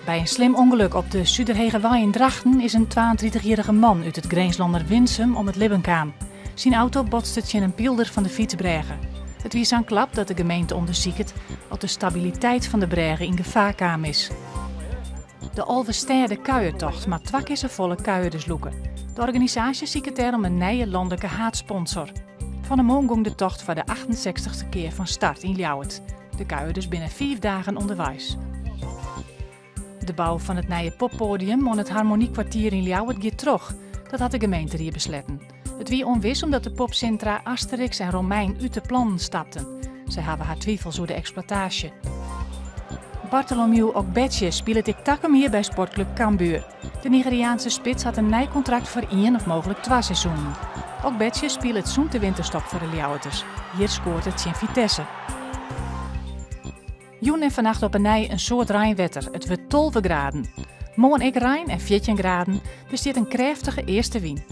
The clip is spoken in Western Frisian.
By in slim ûngelok op de Suderhegewei yn Drachten is in 32-jierrige man út it Grinslanner Winsum om it libben kaam. Syn auto botste tsjin in pylder fan de fytsbrêge. It wie sa'n klap dat de gemeente ûndersiket oft de stabiliteit fan de brêge yn gefaar kaam is. De Alvestêde-kuiertocht moat twa kear safolle kuierders lûke. De organisaasje siket dêrom in nije lanlike haadsponsor. Fan 'e moarn gong de tocht foar de 68ste kear fan start yn Ljouwert. De kuierders binne fiif dagen ûnderweis. De bou fan it nije poppoadium oan it Harmoniekwartier yn Ljouwert giet troch. Dat hat de gemeenterie besletten. It wie ûnwis omdat de popsintra Asterix en Romein út de plannen stapten. Sy hawwe har twifels oer de eksploitaasje. Bartholomew Ogbeche spilet ek takom jier by sportklup Cambuur. De Nigeriaanse spits hat in nij kontrakt foar ien of mooglik twa seizoenen. Ogbeche spilet sûnt de winterstop foar de Ljouwerters. Hjir skoart er tsjin Vitesse. Jûn en fannacht op 'e nij in soad reinwetter. It wurdt 12 graden. Moarn ek rein en 14 graden. Der stiet in krêftige eastewyn.